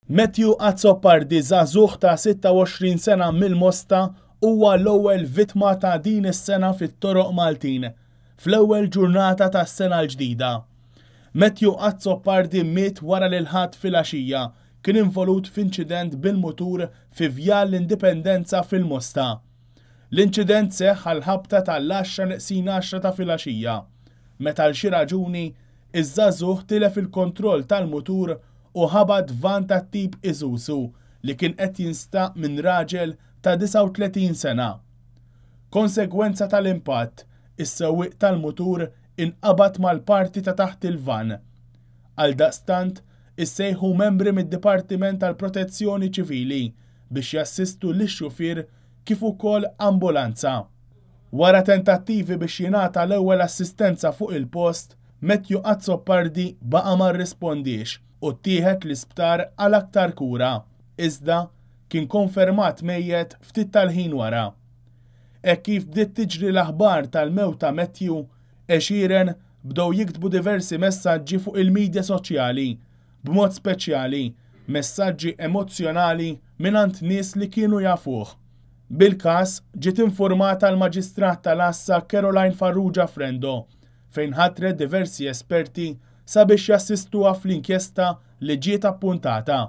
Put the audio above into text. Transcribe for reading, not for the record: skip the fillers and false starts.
Matthew Azzopardi, żagħżugħ ta' 26 sena mill-Mosta, huwa l-ewwel vittma ta' din is-sena fit-toroq Maltin, fl-ewwel ġurnata tas-sena l-ġdida. Matthew Azzopardi miet wara li l-Ħadd filgħaxija kien involut f'inċident bil-mutur fi Vjal l-Indipendenza fil-Mosta. L-inċident seħħ għall-ħabta tal-għaxra neqsin għaxra ta' filgħaxija, meta għal xi raġuni, iż-żagħżugħ tilef il-kontroll tal-mutur u ħabat vann tat-tip Isuzu li kien qed jinstaq minn raġel ta' 39 sena. Konsegwenza tal-impatt, is-sewwieq tal-mutur inqabad mal-parti ta' taħt il-vann. Għaldaqstant, issejħu membri mid-Dipartiment tal-Protezzjoni Ċivili biex jassistu lix-xufier kif ukoll ambulanza. Wara tentattivi biex jingħata l-ewwel assistenza fuq il-post, Matthew Azzopardi baqa' ma rrispondiex u ttieħed l-isptar għal aktar kura, iżda kien konfermat mejjet ftit tal-ħin wara. Hekk kif bdiet tiġri l-aħbar tal-mewt ta' Matthew, għexieren bdew jiktbu diversi messaġġi fuq il-midja soċjali, b'mod speċjali messaġġi emozzjonali mingħand nies li kienu jafuh. Bil-każ ġiet infurmata l-Maġistrat tal-Għassa Caroline Farrugia Frendo fejn ħatret diversi esperti sabiex jassistuha fl-inkjesta li ġiet appuntata.